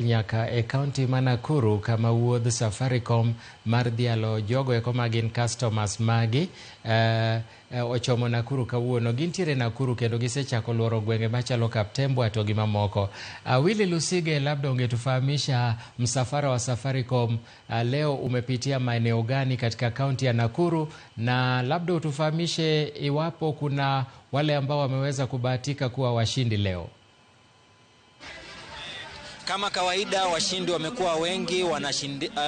Nyaka e kaunti ma Nakuru, kama wuodh Safaricom mar dhialo jogo eko ma gin customers magi ochomo Nakuru kawuono. Gintiere Nakuru kendo gisechako luoro gwenge machalo Kaptembwa to gi mamoko. Willy Lusige, labda ungetufahamisha msafara wa Safaricom leo umepitia maeneo gani katika kaunti ya Nakuru, na labda utufahamishe iwapo kuna wale ambao wameweza kubahatika kuwa washindi leo. Kama kawaida, washindi wamekuwa wengi,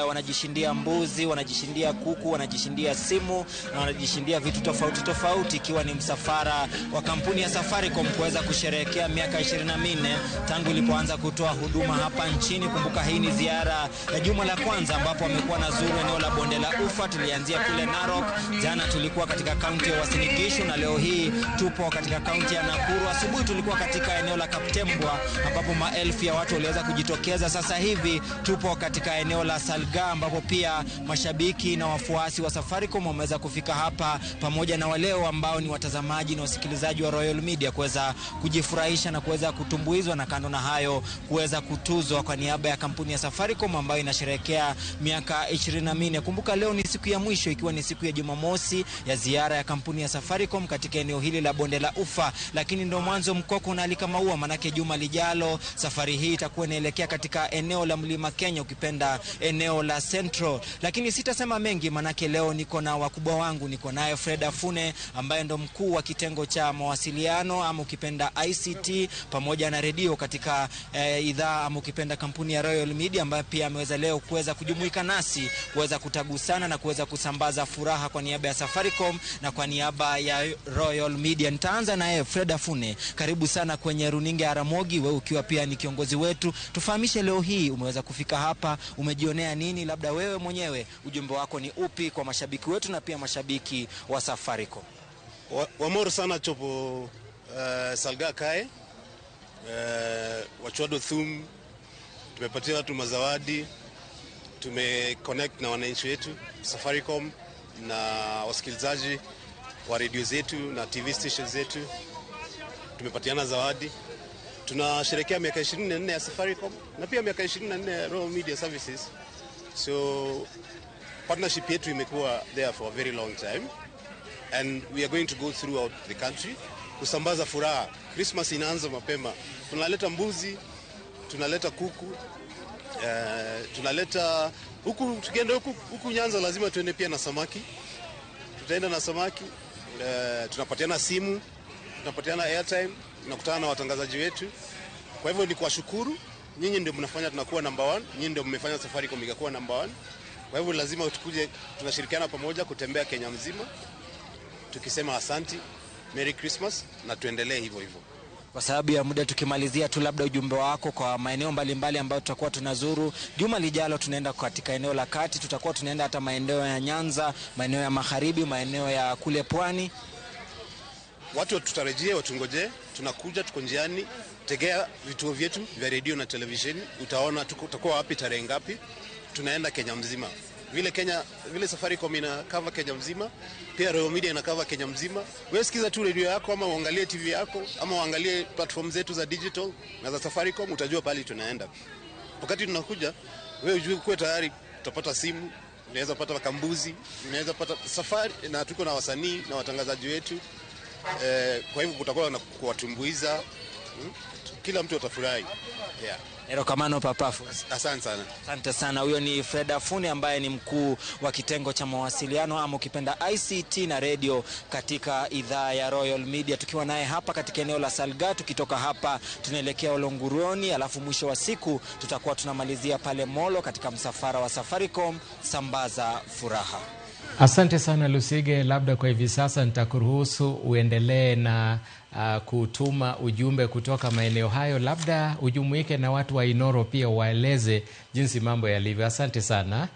wanajishindia mbuzi, wanajishindia kuku, wanajishindia simu na wanajishindia vitu tofauti tofauti, ikiwa ni msafara wa kampuni ya Safaricom kuweza kusherehekea miaka 24 tangu ilipoanza kutoa huduma hapa nchini. Kumbuka hii ni ziara ya juma la kwanza ambapo wamekuwa na zuru eneo la bonde la Ufa. Tulianzia kule Narok, jana tulikuwa katika kaunti ya Uasin Gishu na leo hii tupo katika kaunti ya Nakuru. Asubuhi tulikuwa katika eneo la Kaptembwa ambapo maelfu ya watu waliweza kujitokeza. Sasa hivi tupo katika eneo la Salga ambapo pia mashabiki na wafuasi wa Safaricom wameweza kufika hapa pamoja na waleo ambao ni watazamaji na wasikilizaji wa Royal Media kuweza kujifurahisha na kuweza kutumbuizwa, na kando na hayo kuweza kutuzwa kwa niaba ya kampuni ya Safaricom ambayo inasherehekea miaka 24. Kumbuka leo ni siku ya mwisho, ikiwa ni siku ya Jumamosi ya ziara ya kampuni ya Safaricom katika eneo hili la bonde la Ufa, lakini ndo mwanzo mkoko unaalika maua, manake juma lijalo safari hii itakuwa inaelekea katika eneo la Mlima Kenya, ukipenda eneo la Central. Lakini sitasema mengi, manake leo niko na wakubwa wangu, niko naye Fred Afune ambaye ndo mkuu wa kitengo cha mawasiliano ama ukipenda ICT pamoja na redio katika idhaa ama ukipenda kampuni ya Royal Media, ambaye pia ameweza leo kuweza kujumuika nasi kuweza kutagusana na kuweza kusambaza furaha kwa niaba ya Safaricom na kwa niaba ya Royal Media. Nitaanza naye Fred Afune, karibu sana kwenye runinga ya Ramogi, wewe ukiwa pia ni kiongozi wetu. Tufahamishe leo hii umeweza kufika hapa, umejionea nini? Labda wewe mwenyewe ujumbe wako ni upi kwa mashabiki wetu na pia mashabiki wa Safaricom? Wamor sana chopo Salga kae, wachwado thum, tumepatia watu mazawadi, tumeconnect na wananchi wetu Safaricom na wasikilizaji wa redio zetu na TV station zetu, tumepatiana zawadi. Tunasherehekea miaka 24 ya Safaricom na pia miaka 24 ya Royal Media Services. So partnership yetu imekuwa there for a very long time and we are going to go throughout the country kusambaza furaha. Christmas inaanza mapema, tunaleta mbuzi, tunaleta kuku, tunaleta huku, tukienda huku, huku Nyanza lazima tuende pia na samaki, tutaenda na samaki, tunapatiana simu, tunapatiana airtime, tunakutana na watangazaji wetu. Kwa hivyo ni kuwashukuru nyinyi, ndio mnafanya tunakuwa number one, nyinyi ndio mmefanya Safaricom ikakuwa number one. Kwa hivyo lazima tukuje, tunashirikiana pamoja kutembea Kenya mzima tukisema asanti, Merry Christmas na tuendelee hivyo hivyo. Kwa sababu ya muda, tukimalizia tu labda ujumbe wako kwa maeneo mbalimbali ambayo tutakuwa tunazuru juma lijalo. Tunaenda katika eneo la kati, tutakuwa tunaenda hata maeneo ya Nyanza, maeneo ya magharibi, maeneo ya kule pwani. Watu tutarejie, watungojee, tunakuja, tuko njiani. Tegea vituo vyetu vya redio na televisheni, utaona tutakuwa wapi, tarehe ngapi. Tunaenda Kenya mzima. Vile Kenya, vile Safaricom ina cover Kenya mzima, pia Royal Media ina cover Kenya mzima. Wewe sikiza tu redio yako ama uangalie TV yako ama uangalie platform zetu za digital na za Safaricom, utajua pale tunaenda. Wakati tunakuja, wewe ujue kuwa tayari, utapata simu, unaweza pata kambuzi, unaweza pata safari, na tuko na wasanii na watangazaji wetu. Kwa hivyo kutakuwa na kuwatumbuiza, kila mtu atafurahi. Yeah. Erokamano papafu. Asante sana. Asante sana. Huyo ni Fred Afuni ambaye ni mkuu wa kitengo cha mawasiliano ama ukipenda ICT na redio katika idhaa ya Royal Media, tukiwa naye hapa katika eneo la Salga. Tukitoka hapa tunaelekea Olonguroni, alafu mwisho wa siku tutakuwa tunamalizia pale Molo katika msafara wa Safaricom sambaza furaha. Asante sana Lusige, labda kwa hivi sasa nitakuruhusu uendelee na kutuma ujumbe kutoka maeneo hayo, labda ujumuike na watu wa Inoro pia waeleze jinsi mambo yalivyo. Asante sana.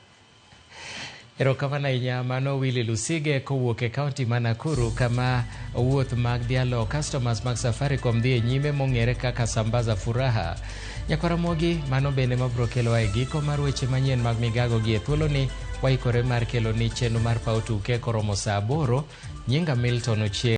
Erokamano ahinya, mano Willy Lusige kowuok e kaunti ma Nakuru, kama wuoth mag dhialo customers mag Safaricom dhi e nyime mong'ere kaka Sambaza Furaha. Nyakwaramogi, mano bende mabiro kelowa e giko mar weche manyien mag migago gi e thuoloni waikore mar keloni chenro mar paw tuke koromo saa 8. Nyinga Milton Ochieng.